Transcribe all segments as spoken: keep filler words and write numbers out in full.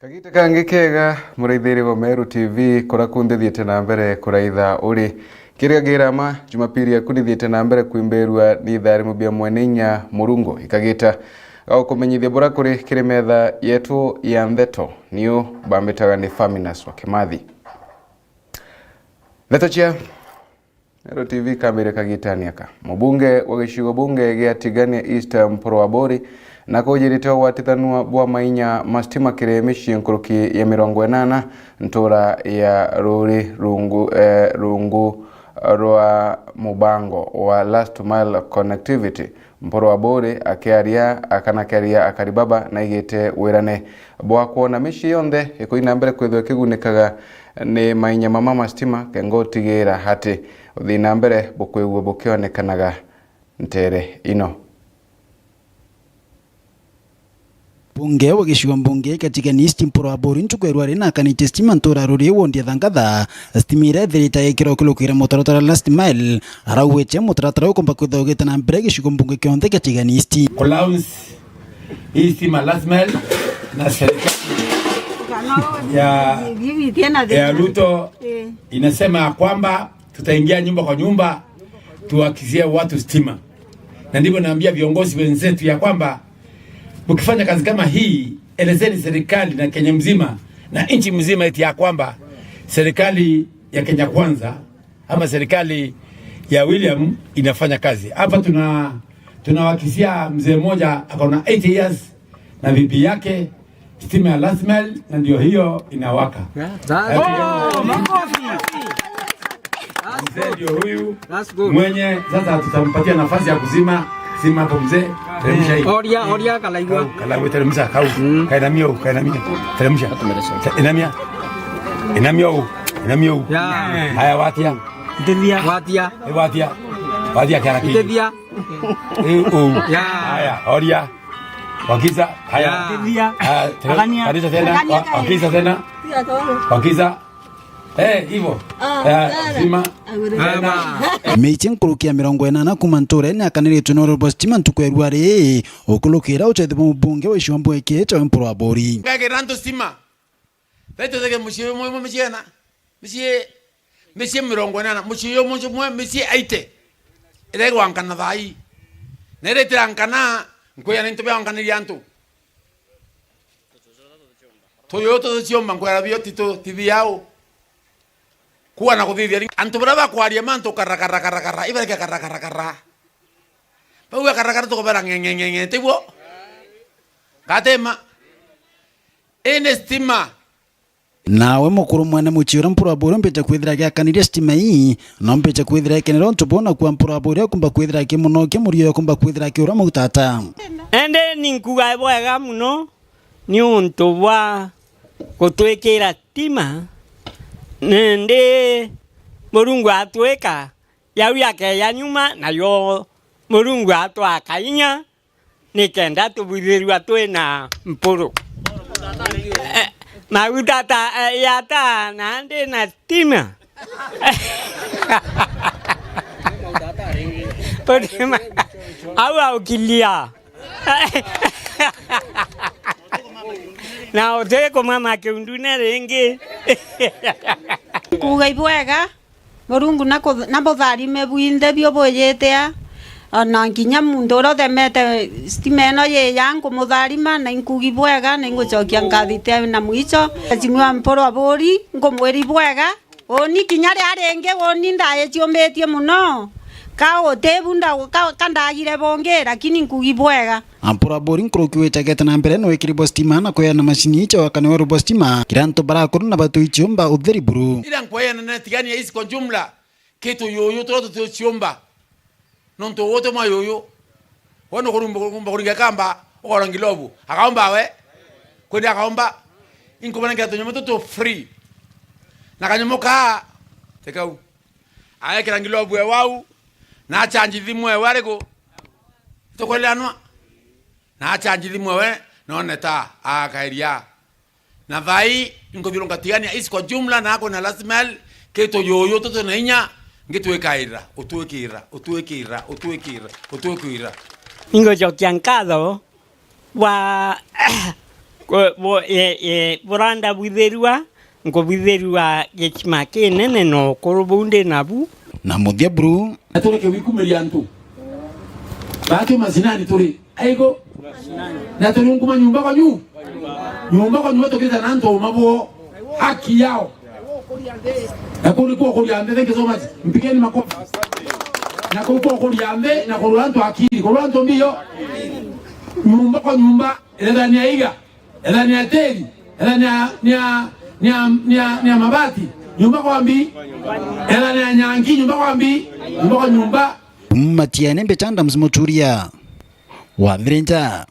Kagita kangi kega, muraithiri wa Meru T V, kuria kunthe thiite na mbere kuraitha uri. Kiriagira ma, Jumapili yaku nithiite na mbere kwimbirua ni itharimu bia mwene inya Murungu. Ikagita ga gukumenyithia buria kuri kiri metha yetu ya ntheto. Niu bambitaga ni Faminas wa Kimathi. Ndeto cia Meru T V kambire kagitani aka. Mubunge wa gicigo bunge gia Tigania East, Mpuru Aburi, na kujirite ugwatithanua bwa mainya ma stima kiri micii nkuruki ya mirongo inana ntura ya Ruri rungu, eh, rungu rwa mubango wa Last Mile Connectivity. Mpuru Aburi akiaria, akana akiaria akari baba naigite wirane bwa kwona micii yonthe ikuina mbere kwithwa ikigunikaga ni mainya mama ma stima, kenga utigira ati uthii na mbere bukwigua bukionekanaga ntere ino. Bunge wa gicigo mbunge kia Tigania East Mpuru Aburi ntuku ya rwari na akanite stima ntura Ruri wondi ya Thangatha. Stima iria ithirite ikirokirukira mutaratara Last Mile, araugite mutaratara ukomba kwithwa ugite na mbere gicigo mbunge kionthe kia Tigania East. Ku launch hii stima Last Mile na serikali ya, ya Ruto inasema ya kwamba tutaingia nyumba kwa nyumba tuwakizie watu stima, na ndivyo naambia viongozi wenzetu ya kwamba mkifanya kazi kama hii, elezeni serikali na Kenya mzima na nchi mzima eti ya kwamba serikali ya Kenya Kwanza ama serikali ya William inafanya kazi. Hapa tuna, tunawakisia mzee mmoja ako na eighty years na bibi yake, stima ya Last Mile, na ndio hiyo inawaka. Yeah, that's Ati- Oh, makofi. Mzee ndio huyu That's good. Mwenye sasa tutampatia nafasi ya kuzima. Zima hapo mzee. Teremsha hii. Oria, oria kalaigua. Kau, kalaigua, teremsha, kau. Mm. Kainamia huu, kainamia. Teremsha. Te- Inamia. Inamia huu. Inamia huu. Yeah. Haya, watia. Ntithia. Watia. Eh, watia. Watia kiara kii. Ntithia. Eh, huu. Yeah. Haya, oria. Wakiza. Haya. Yeah. Ntithia. Haya, te- Agania. Kanisa tena. Agania. Wa- wakiza tena. Wakiza. Eh, hivyo. Ah, Eh, zima. Mama. Micii nkuruki ya mirongo inana kuuma nturene akaniritwe ni ururu bwa stima ntuku ya rwari, ukurukira uteethio bwa mubunge wa iciwa mbunge kia Mpuru Aburi. Ngagera antu stima. Thai tuthege mucii umwe umwe micii ena. Micii, micii mirongo inana. Mucii umwe umwe micii eighty. Iria igwankana thai. Na iria itirankana, nkwija ni ntu biawankaniria antu. Tuyu tuciumba nkwera bio titu, ti biau. Kuwa na kuthithia ri-, antu baria bakwaria mantu kara, kara, kara, kara, ibareke kara, kara, kara. Bau ya kara, kara tukubera ng'e, ng'e, ng'e, ng'e, tiguo? Gatema. Ii ni stima. Nawe mukuru mwene mucii uria Mpuru Aburi umbite kwithira akiakanirie stima ii, no mbite kwithira ikenera untu buu, na kwa Mpuru Aburi akumba kwithira akimunokia murio, akumba kwithira akiura maguta ata. Indi ni nkuga bwega muno niuntu bwa gutwikira stima, nindi Murungu atwika, yau yakeja nyuma, nayo Murungu atwaka inya, nikenda tubwithirua twina Mpuru. Eh, maguta ta, eh, ya taa, na ndi na stima. Utima-, au aukilia. Na uti kumama kiundune ringi. Kuuga ibwega. Murungu na kutha-, na butharime bwinthe biu bwijitia, ona nkinya muntu uria uthemete stima ino yija, nkumutharima na inkugi bwega, na ingucokia nkathi ite na mwicho. Mheshimiwa Mpuru Aburi, nkumwiri bwega, uuni kinya ria ringi, uuni ndaiciumbitie muno, ka utibu nda-, ka, ka ndagire bungi, lakini nkugi bwega. Ampura buri nkuruki wichagete na mbere nwikiri bwa stima na kweana macini icha wakane weru bwa stima kiri antu barakuru na batwi chiumba utheri buru. Ira nkweana na Tigania East kwa jumla, kitu yuyu turia tutwi chiumba. Nontu wote mwa yuyu. We nukurumba, kurumba kuringa kamba, ukora ngilobu. Akaomba we. Kwende akaomba. Inkumanengira tunyamu tutu free. Na kanyamu kaa, tekau. Aekira ngilobu e wau, na achanji thimu ewe ariku? Tukweleanwa? Na achanji thimu ewe, none ta, akairia. Na thai, nkuthiurunka Tigania East kwa jumla, na ako na last mile, kitu yuyu tutu na inya, ngitwikaira, utwikira, utwikira, utwikira, utwikira. Ingucokia nkatho bwa Ku-, bu-, e, e, burandabwithirua, nkubwithirua gicima kinene na ukuru buu ndi nabu. Na muthia buru. Na turi kiwikumiria antu. Baatwi macinani turi. Aigo. Na turi nkuma nyumba kwa nyu-, nyumba kwa nyumba tukirita na antu uma bo haki yao. Na kuu ni kuo kuria nthi, thank you so much. Mpigeni makofi. Na kuu kuo kuria nthi, na kurua antu akiri, kurua antu mbio. Nyumba kwa nyumba, irethania iga, irethania tiri, irethania nia, nia, nia, nia mabati, nyumba kwa mbi, irethania nyangi, nyumba kwa mbi, nyumba kwa nyumba. Matiene mbita Adams Muturia wa Thirinja.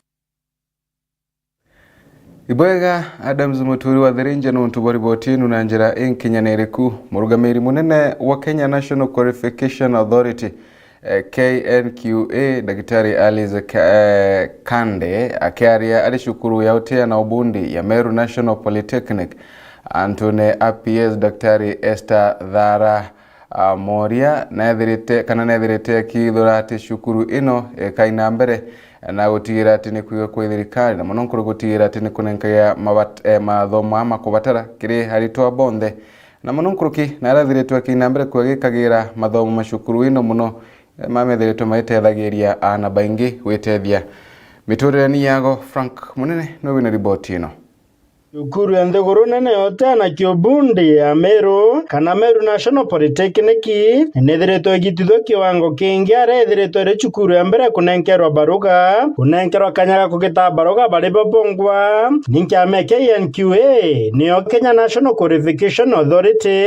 Ibwega, Adams Muturi wa Thirinja, nuntu bwa riboti inu na njira inkinyaniriku. Murugamiri munene wa Kenya National Qualification Authority, eh, K N Q A, Daktari Alice Ka-, eh, Kande, akiaria ari cukuru ya utia na ubundi ya Meru National Polytechnic, antune a P S Daktari Esther Thara, a, Moria, neethirite, kana neethirite akithura ati cukuru ino ikai na mbere na gutigira ati ni kwiga kwi thirikari, na mono nkuruki gutigira ati ni kunenkagia mabat-, eh, mathomo aa makubatara kiri aritwa bonthe. Na mono nkuruki, na aria athiritwe akai na mbere kwigikagira mathomo ma cukuru ino mono, eh, mamethiritwe magitethagiria aana baingi gwitethia miturireni yao. Frank Munene niwe wina riboti ino. Cukuru ya nthiguru nene ya utia na kiubundi ya Meru, kana Meru National Polytechnic, nithiritwe igitithua kiwango kingi aria ithiritwe iri cukuru ya mbere kunenkerwa baruga, kunenkerwa kanya ga kugita baruga bari bo bongwa ni kiama kia K N Q A, niyo Kenya National Qualification Authority.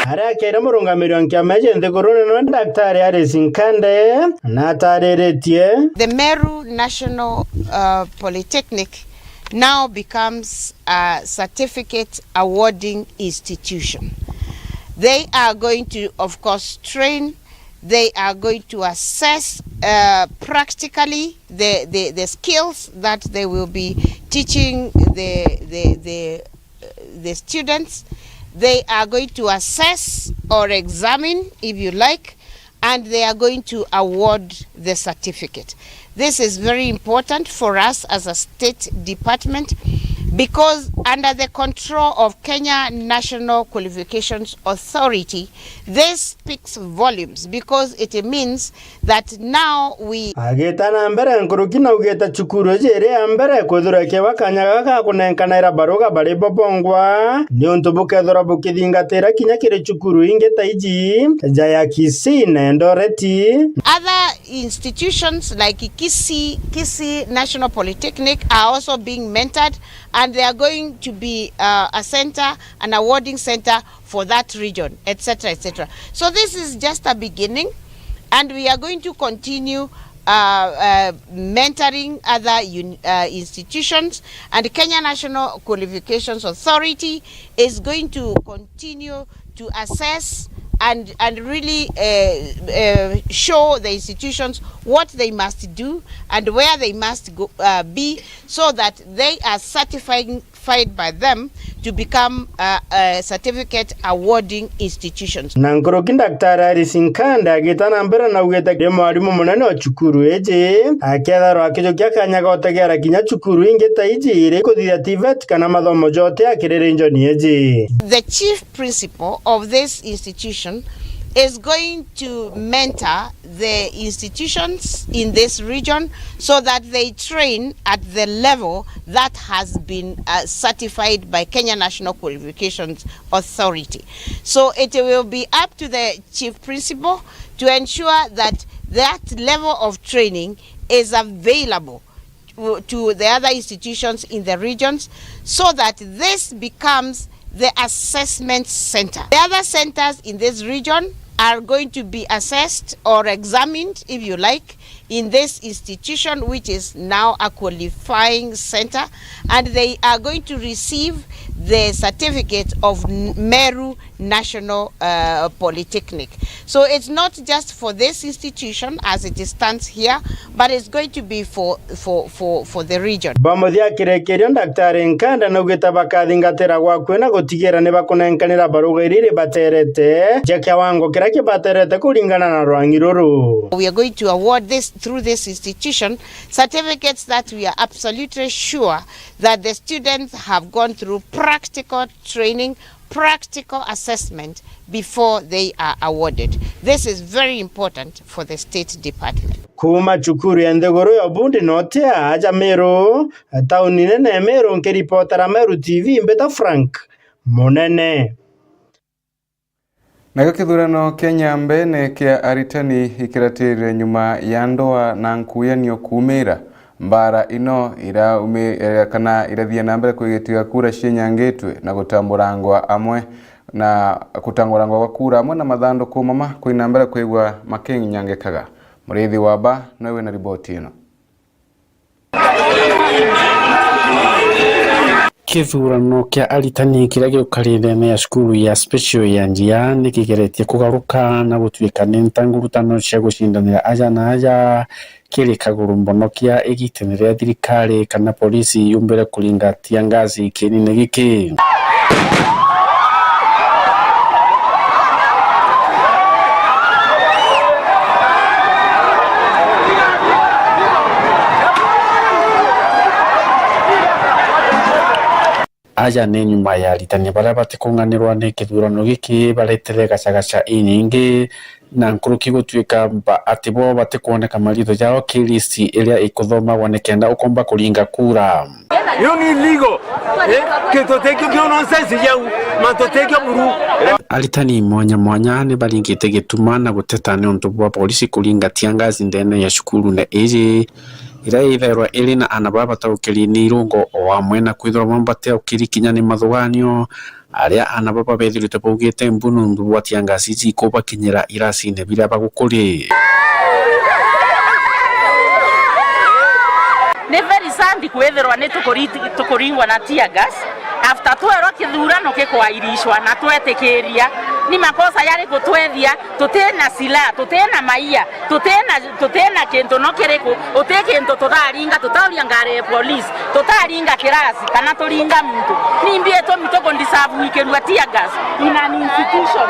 Aria akiaria murungamiri wa kiama giki nthiguru nene, Daktari Alice Nkande, na atariritie. The Meru National, uh, Polytechnic now becomes a certificate awarding institution. They are going to, of course, train, they are going to assess, uh, practically the, the, the skills that they will be teaching the, the, the, the students. They are going to assess or examine, if you like, and they are going to award the certificate. This is very important for us as a state department, because under the control of Kenya National Qualifications Authority, this speaks volumes, because it means that now we Agita na mbere nkuruki naugite cukuru iji iri ya mbere kwithirwa ikiwa kanya gaka ga kunenkanaira baruga bari bo bongwa, niuntu bukethirwa bukithingatira kinya kiri cukuru ingi ta iji, ja ya Kisii na Eldoret. Other institutions like Kisii, Kisii National Polytechnic are also being mentored, and they are going to be, uh, a center, an awarding center for that region, et cetera, et cetera. So this is just a beginning, and we are going to continue, uh, uh, mentoring other un-, uh, institutions, and Kenya National Qualifications Authority is going to continue to assess and, and really, uh, uh, show the institutions what they must do and where they must go, uh, be, so that they are certifying certified by them to become, uh, uh, certificate awarding institutions. Na nkuruki Daktari Alice Nkande agita na mbere na augite ni mwarimu munene wa cukuru iji, akethirwa akijukia kanya ga utegera kinya cukuru ingi ta iji iri kuthithia TVET kana mathomo jote akiri region iji. The chief principal of this institution is going to mentor the institutions in this region so that they train at the level that has been, uh, certified by Kenya National Qualifications Authority. So it will be up to the chief principal to ensure that that level of training is available to, to the other institutions in the regions, so that this becomes the assessment center. The other centers in this region are going to be assessed or examined, if you like, in this institution, which is now a qualifying center, and they are going to receive the certificate of N-, Meru National, uh, Polytechnic. So it's not just for this institution as it stands here, but it's going to be for, for, for, for the region. Bamuthia kirekerio, Daktari Nkanda naugite bakathingatira gwa kwina gutigira ni bakunenkanira baruga iria iri baterete ja kiwango kiria kibaterete kuringana na rwang'i ruru. We are going to award this, through this institution, certificates that we are absolutely sure that the students have gone through practical training, practical assessment before they are awarded. This is very important for the State Department. Kuuma cukuru ya nthiguru ya Obundi North ya aja Meru, tauni nene ya Meru, nkiripotera Meru T V, mbita Frank Munene. Nakio kithurano kia Nyambene kia aritani ikiratire nyuma ya ndwaa na nkuyanio kuumira. Mbaara ino iraumi-, eh, kana irathia na mbere kwigitiga kura cinyangitwe na gutangurangwa amwe na gutangurangwa gwa kura amwe na mathanduku mama kwina mbere kwigua makinyangikaga. Muriithi wa Ba nowe wina riboti ino. Kithurano kia aritani kiria giukarire ndene ya cukuru ya special ya Njia ni kigeretie kugaruka na gutuika ni ntangurutano cia gucindanira aja na aja kiri kaguru mbonokia igitene riria thirikari kana polisi yumbire kuringa tiangasi kienine giki. Aja ni nyuma ya aritani baria batikung'anirwa ni kithurano giki baretere gacagaca inyingi, na nkuruki gutuika ba-, ati bo batikwoneka maritho jao ki list iria ikuthomagwa nikenda ukomba kuringa kura. Yo ni illegal. Eh? Kintu tekio kio nonsense jau. Mantu tekio buru. Aritani mwanya mwanya ni baringite gituma na guteta ni untu bwa polisi kuringa tiangasi ndene ya cukuru na iji iria ithairwa iri na ana baba bataukiri ni irungo o amwe na kwithirwa bamwe bataukiri kinya ni mathuganio, aria ana baba bethirite baugite mbu nuntu bwa tiangasi ikubakinyira irasine biria bagukuri. Ni very sad kwithirwa ni tukuri-, tukuringwa na tear gas. After twerwa kithurano gikwairishwa na twetikiria, ni makosa yariku twethia? Tutina silaha, tutina maia, tutina, tutina kintu no kiriku, uti kintu tutaringa, tutauria ngari ya police, tutaringa kirasi, kana turinga muntu. Nimbi itumi tuku deserve gwikirua tear gas in an institution?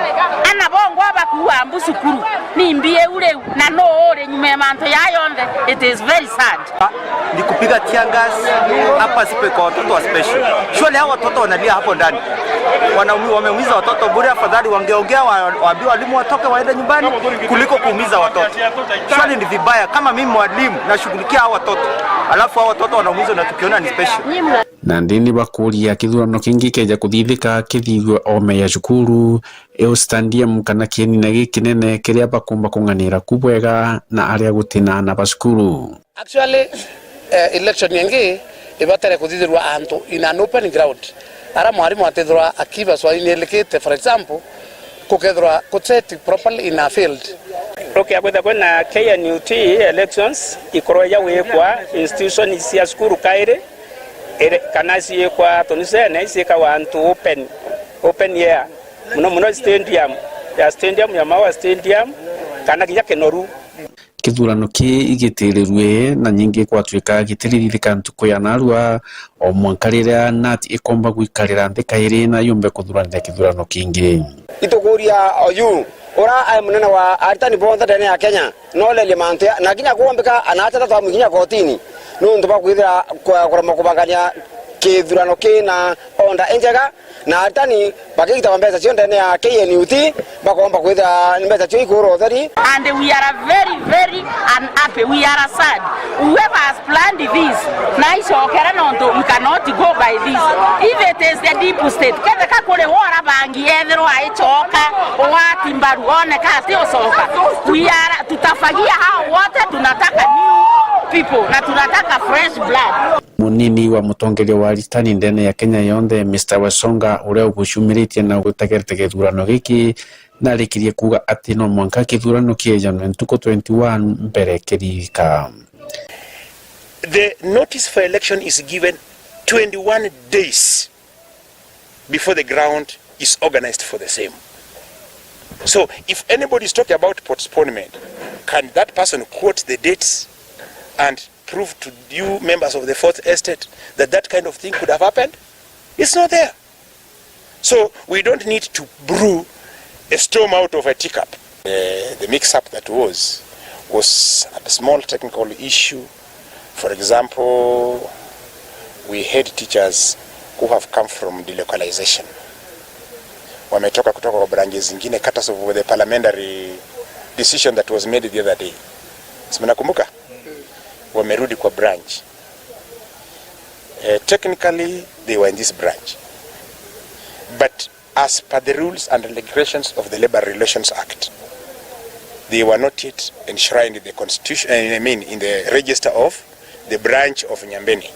Ana bongwa bakuua mbu cukuru. Nimbi iu riu? Na nuu uri nyuma ya mantu jaa jonthe? It is very sad. Ni kupiga tear gas hapa sipo kwa watoto wa special. Surely hawa watoto wanalia hapo ndani. Wanaumi-, wameumiza watoto bure, afadhali wangeongea, wa-, waambie walimu watoke waende nyumbani kuliko kuumiza watoto. Surely ni vibaya kama mimi mwalimu nashughulikia hawa watoto. Alafu hawa watoto wanaumizwa na tukiona ni special. Na ndini bakuria kithurano kingi keja kuthithika kithithwe ome ya cukuru, eu stadium kana kienine gikinene kiria bakumba kung'anira ku bwega na aria gutina ana ba cukuru. Actually, eh, election ingi ibatare kuthithirwa antu in an open ground. Ara mwarimu atithirwa akiba swali nielikite, for example, kukethirwa kuset properly in a field. Rukia kwitha kwina K N U T elections ikorwe ya wikwa institution cia cukuru kairi, iri, kana ciikwa tunisene ciikawa antu open, open air, muno muno stadium, ya stadium ya Maua Stadium, kana kinya Kinoru. Kithurano kii igitirirue na nyingi gwatuika gitiririthika ntuku ya narua, o mwanka riria nati ikomba gwikarira nthi kairi na yumbe kuthuranira kithurano kingi. Itukuria oyu, ura ai munene wa aritani bonthe ndene ya Kenya, nolerie mantu ya, na kinya kuombika anate tatwamu kinya kotini, nuntu bwa kwithira kwa-, kuremwa kubangania kithurano kii na onda injega, na aritani bakigitagwa mbeca cio ndene ya K N U T, bakomba kwithira ni mbeca cio ikuura utheri. And we are very, very unhappy. We are sad. Whoever has planned this, naicokere nontu we cannot go by this. If it is the deep state, ketheka kuri wora bangi ethirwa aicoka, wati mbaru, oneka ati ucoka. We are, tutafagia hao wote, tunataka new people na tunataka fresh blood. Munini wa mutongeria wa aritani ndene ya Kenya yonthe, Mister Wesonga, uria ugucumiritie na gutegerete githurano giki, narikirie kuuga ati no mwanka kithurano kiejanwe ntuku twenty-one mbere kirika. The notice for election is given twenty-one days. before the ground is organized for the same. So if anybody is talking about postponement, can that person quote the dates and prove to you members of the fourth estate that that kind of thing could have happened? It's not there. So we don't need to brew a storm out of a teacup. Uh, the mix-up that was, was a small technical issue. For example, we had teachers who have come from delocalization. Wametoka kutoka kwa branches zingine, courtesy of the parliamentary decision that was made the other day. Si mnakumbuka? Wamerudi kwa branch. Uh, technically, they were in this branch. But as per the rules and regulations of the Labour Relations Act, they were not yet enshrined in the constitution, eh, I mean, in the register of the branch of Nyambene.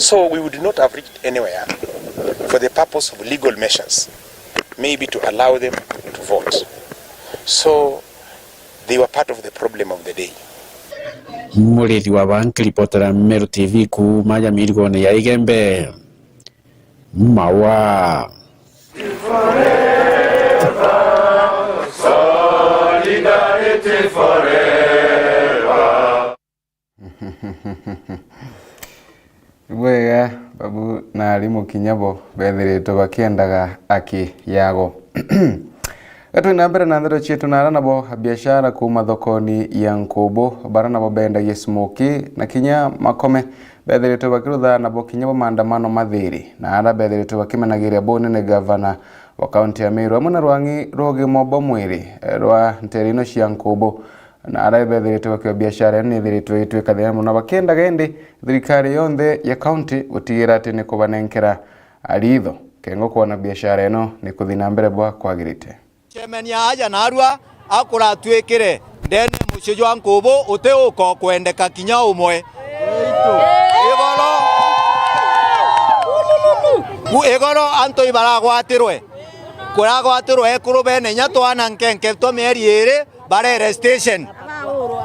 So we would not have reached anywhere for the purpose of legal measures, maybe to allow them to vote. So they were part of the problem of the day. Murithi wa Banki, ripotera Meru T V kuuma Nyamirigone ya Igembe. Mawa. Bwega, babu na arimu kinya bo bethiritwe bakiendaga aki yago. Gatwi na mbere na ndeto cietu, na ara nabo biashara kuuma thokoni ya Nkubu, bara nabo bendagia smoki na kinya makome, bethiritwe bakirutha nabo kinya bo maandamano mathiri, na ara bethiritwe bakimenagiria bunene gavana wa kaunti ya Meru, amwe na rwang'i rwa ugima bwa mwiri, eh, rwa nteere ino cia Nkubu, na ara bethiritwe bakio biashara ino nithiritwe igitwika thina mono, bakiendaga indi thirikari yonthe ya kaunti gutigira ati ni kubanenkera aritho, kengo kwona biashara ino ni kuthi na mbere bwa kwagirite. Cemenia aja narua akuratwikire ndene mucii jwa Nkubu uti uko kwendeka kinya umwe. Igoro, ku-, igoro antu ibaragwatirwe, kuragwatirwe ekuru bene inya twana nkenke twa mieri iri barere station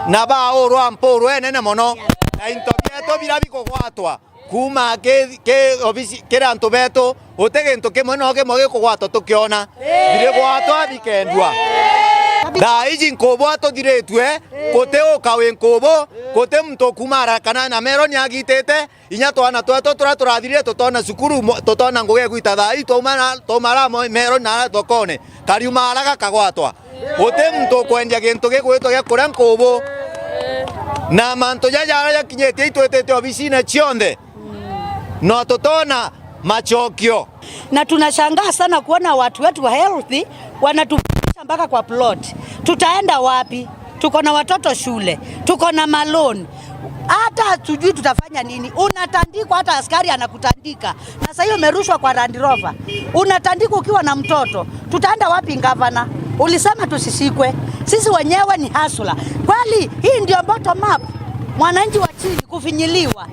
na baurwa mpuru enene mono, na into bietu bira bikugwatwa. Kuuma ki, ki obisi, kiri antu betu, guti gintu kimwe no kimwe gikugwatwa tukiona. Birigwatwa bikendua. Thaa iji Nkubu atuthiritue, guti uka wi Nkubu, guti muntu ukuuma ara kana na Meru ni agitite, inya twana twetu turia turathirire tutona cukuru, mo-, tutona ngugi ya gwita thaa ii, twauma na, twauma ara mo-, Meru na ara thokone, kariuma ara gakagwatwa. Guti muntu ukwendia gintu gigwitwa gia kuria Nkubu. Na mantu jaja jaria jakinyitie itwitite obisine cionthe, no tutona macokio. Na tunashangaa sana kuona watu wetu wa health wanatufikisha mpaka kwa plot. Tutaenda wapi? Tuko na watoto shule, tuko na maloan. Hata hatujui tutafanya nini. Unatandikwa, hata askari anakutandika. Na sasa hiyo umerushwa kwa Land Rover. Unatandikwa ukiwa na mtoto. Tutaenda wapi, gavana? Ulisema tusishikwe. Sisi wenyewe ni hustler. Kweli hii ndio bottom up? Mwananchi wa chini kufinyiliwa.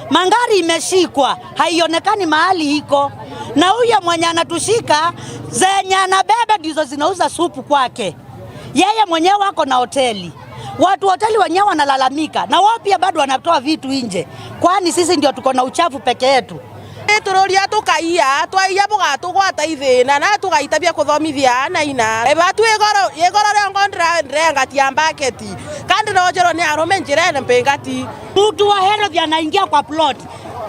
Magari imeshikwa, haionekani mahali iko. Na huyo mwenye anatushika, zenye anabeba ndizo zinauza supu kwake. Yeye mwenyewe ako na hoteli. Watu hoteli wenyewe wanalalamika, na wao pia bado wanatoa vitu nje. Kwani sisi ndio tuko na uchafu peke yetu? Tururia tukaia, twaia bugatugwata ithina, na tugaitabia kuthomithia aana ina. Eba tu igoro, igoro riongo ndira-, ndirengatia mbaketi. Kandi nojero ni arume njirene mpingati. Mtu wa health anaingia kwa plot.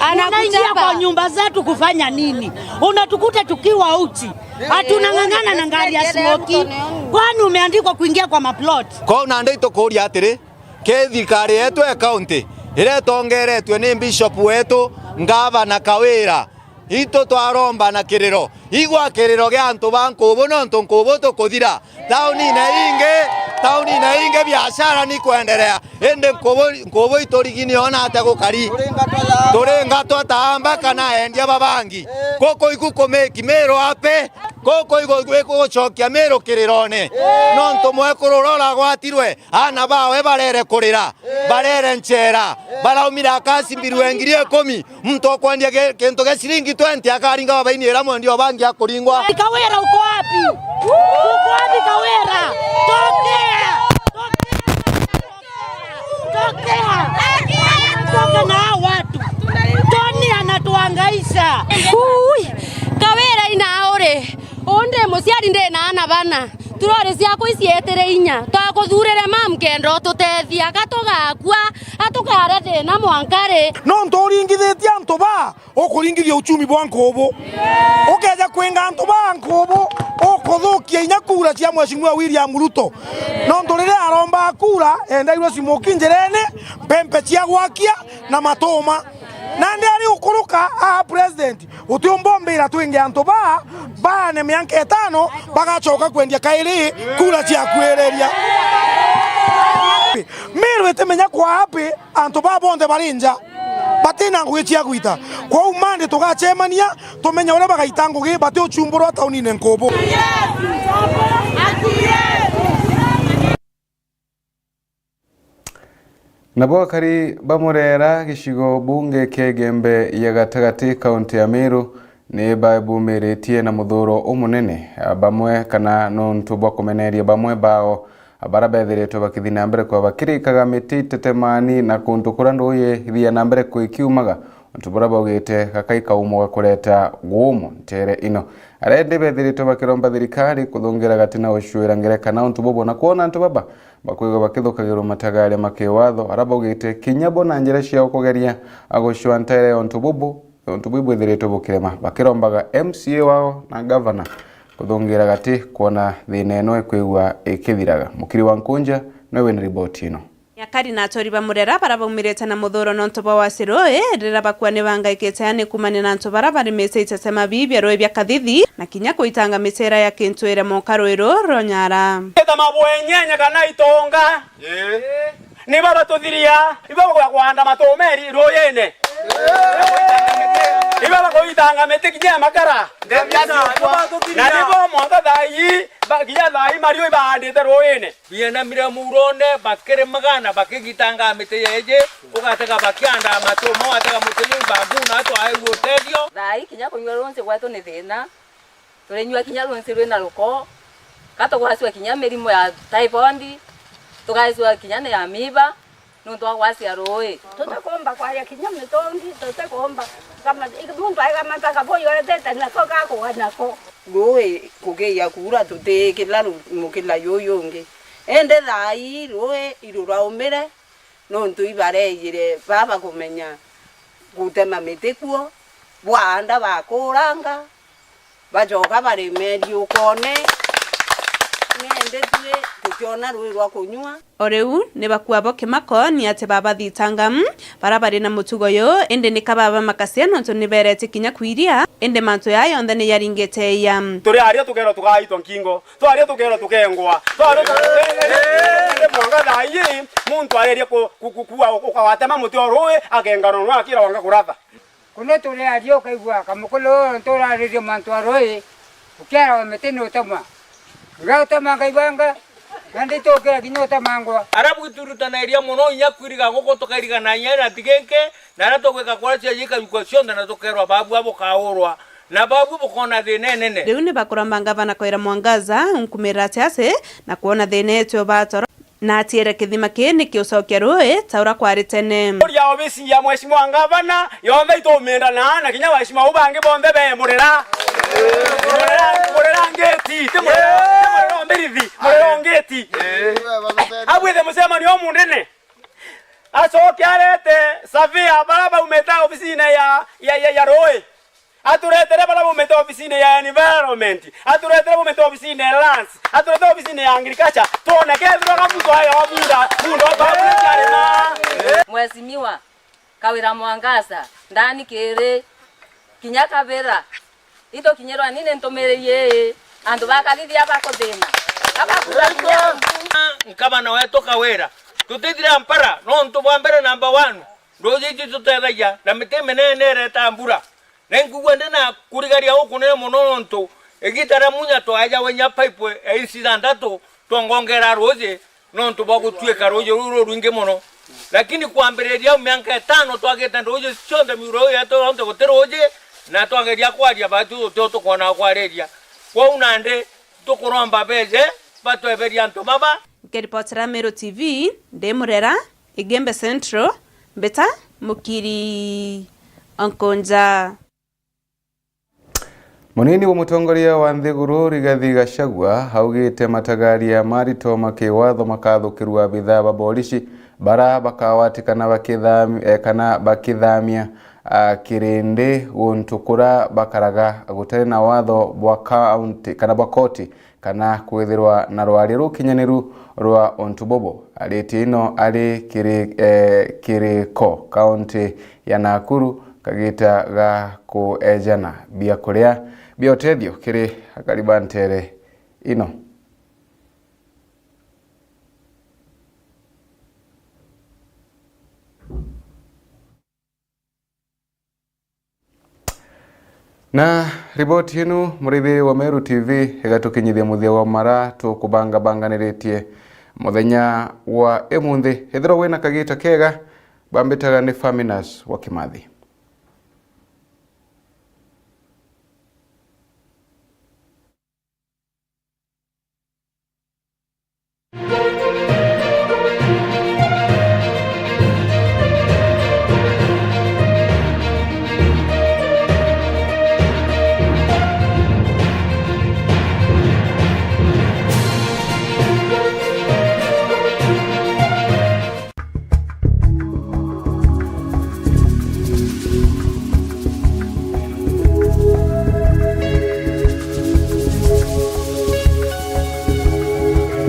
Anaingia kwa nyumba zetu kufanya nini? Unatukuta tukiwa uchi. Hatunang'ang'ana na ngari ya smoki. Kwani umeandikwa kuingia kwa maplot? Kwou nandi itukuria atiri, ki thirikari yetu ya kaunti iria itongeretue ni Bishop wetu, Ngavana Kawira, itu twaromba na kiriro, igwa kiriro gia antu ba Nkubu, nontu Nkubu tukuthira. Taunine ingi, taunine ingi biashara ni kwenderea. Indi Nkubu, Nkubu iturigi ni ona atia gukari. Turi ngatwa ta amba kana endia ba bangi. Guku iku kumeki Meru ape. Guku igu-, igugucokia Meru kirirone. Nontu mwekuru uria uragwatirwe, aana bawe barere kurira, barere nchera, baraumire akasimbirwe ngiri ikumi. Muntu ukwendia gi-, kintu gia ciringi twenty akaringa wabaini iria mwendia o bangi akuringwa. Kawira, uko wapi? Uko wapi Kawira? Tokea! Tokea! Tokea! Toka na hao watu. Tony anatuhangaisha. Ui! Ciari ndi na ana bana, turori ciakwa icietire inya, twakuthurire mam kenda ututethia, ga tugakua, ga tukare thina mwanka ri? Nontu uringithitie antu ba, ukuringithia uchumi bwa nkubu. Ukeja kwinga antu ba nkubu, ukuthukia inya kura cia Mheshimiwa William Ruto. Nontu riria aromba kura, endairwe smoki njirene, mpempe cia gwakia na matuma. Nandi ari ukuruka aa president, utiumbombira twinge antu ba, baane mianka itano, bagacoka kwendia kairi kura cia kwiriria. Miru itimenya kwa happy antu ba bonthe bari nja, batina ngugi cia gwita. Kwou Monday tugacemania, tumenye uria bagaita ngugi bati uchumburwa taunine nkubu. Nabo akari ba Murera, gicigo bunge kia Igembe ya gatagati, kaunti ya Meru, ni babumiritie na muthuro umunene, bamwe kana nontu bwa kumeneria bamwe bao, baria bethiritwe bakithi na mbere kwa bakirikaga miti itetemaani na kuntu kuria nduuyi ithia na mbere kwikiumaga, untu buria baugite gakai kaumo ga kureta guumo ntere ino. Aria indi bethiritwe bakiromba thirikari kuthungira gati na gucuira ngerekano untu bubu na kwona antu baba bakwigwa bakithukagirwa matagaria ma kiwatho, aria baugite kinya bo na njira ciao kugeria gucua ntere ya untu bubu, untu buu bwithiritwe bukirema, bakirombaga M C A wao na gavana kuthungira gati kwona thina ino ikwigwa ikithiraga. Mukiri wa Nkunja niwe wina riboti ino. Akari na aturi ba Murera baria baumirite na muthuro nontu bwa wasi rui, riria bakua ni bangaikite yani kumania na antu baria barimite itetema bii bia rui bia Kathithi, na kinya kuitanga mitira ya kintu iria monka rui ruu runyara. Ita mabwenyenye kana itonga. Ii. Nibo batuthiria, ibo bakwenda kwanda matumeri ruuyine. Ibo bakuitanga miti kinya ya makara. Na nibo mwanka thaa ii, ba-, kinya thaa ii mariu ibaandite ruuyine. Bienamire muurone, bakirimaga na bakigitanga miti yeeji, ugatega bakiandaa matuma, ugatega muti juu mbagu na atwaeua utethio. Thaa ii kinya kunyua ruunji gwetu ni thina. Turinyua kinya ruunji rwina ruko, ka tugwacua kinya mirimo ya typhoid, tugacua kinya ni amiba, nontu wa gwacia ruui. Tutikumba kwaria kinya mitungi, tutikumba gama-, muntu aigamata kabuyu etete nako gakuga nako. Ruui kugiia kuura tutikila ru-, mukila juju ungi. Indi thaa ii ruui iruraumire, nontu ibareejire baba kumenya gutema miti kuo, bwaanda bakuuranga, bacoka barimeri ukone, ni indi tui tukiona ruui rwa kunyua. O riu ni bakua bo kimako ni ati babathitanga, mm, baria bari na mutugo uyu, indi ni ka babamakacia nontu ni beereti kinya kwiria, indi mantu jaa jonthe ni jaringite ia. Turi aria tukeerwa tukaitwa nkingo, twaria tukeerwa tukengwa, twaria tu-, indi mwanka thaa ii, muntu areria ku-, ku-, ku-, kua, ukawatema muti o ruui, akenganwa na akira wanga kuratha. Kune turi aria ukaigua kamukulu untu uraririe mantu a ruui, ukiarawa miti ni utemwa. Ngautema ngaibanga, na nditukira kinya utemangwa. Aria bwiturutanairia mono inya kwiriga guku tukairigana inya na tiginki, na aria tugwika kuria ciaji ikajukwa cionthe na tukeerwa baabua bukaurwa, na baabua bukoona thina inene. Riu ni bakuromba ngavana Kawira Mwangaza unkumirira ati ati na kwona thina itio batoro, na atiere kithima kii ni kiucokia ruui ta uria kwari tene. Uria obisi ya Mheshimiwa Ngavana yonthe ituminda na, na kinya waheshimiwa u bangi bonthe be Murera. Murera, Murera ngeti, ti Murera, ti Murera o mbirithi, Murera o ngeti. Abwithe mucemanio umundene. Acoke arete surveyor baria baumite obisine ya, ya, ya, ya ruui. Aturetere baria baumite obisine ya environment. Aturetere baumite obisine ya lands. Aturetere obisine ya agriculture. Twone kethirwa ka muntu ayo wa munda, munda wa babu ni arima. Mheshimiwa Kawira Mwangaza, ndani kiri kinya Kawira. Itukinyirwa ni ni ntumiririe ii, antu ba Kathithi abakuthina. Abakuthina. Ngavana wetu Kawira, tutithira mpara, nontu bwa mbere number one, nduuji iji tutethagia na miti minene ireta mbura. Na inkwigua ndi na kurigaria gukunene mono nontu igiita ria munya twaejawe inya pipe ya inchi ithantatu twongongera ruuji, nontu bwa gutuika ruuji ruu rurwingi mono. Lakini kwambiriria au mianka itano twagite nduuji cionthe miuro iu yetu yonthe guti ruuji, na twageria kwaria batu tutio tukwona kwariria. Kwou nandi tukuromba beeje batweberie antu baba. Nkiripotera Meru T V, ndi Murera, Igembe Central, mbita Mukiri Onkonja. Munini wa mutongoria wa nthiguru Rigathi Gachagua augite matagaria marito ma kiwatho makathukirua abithaa ba borisi bara bakawatikana bakitham-, eh, kana bakithamia, ah, kirindi guntu kura bakaraga gutari na watho bwa kaunti kana bwa koti kana kwithirwa na rwari rukinyaniru rwa untu bubu. Aritie ino ari kiri, eh, kiriko kaunti ya Nakuru kagita ga kuejana biakuria bia utethio kiri akari ba ntere ino. Na riboti inu, murithiri wa Meru T V, igatukinyithia muthia wa mara tukubangabanganiritie muthenya wa imunthi. Ethirwa wina kagita kega, bambitaga ni Faminas wa Kimathi.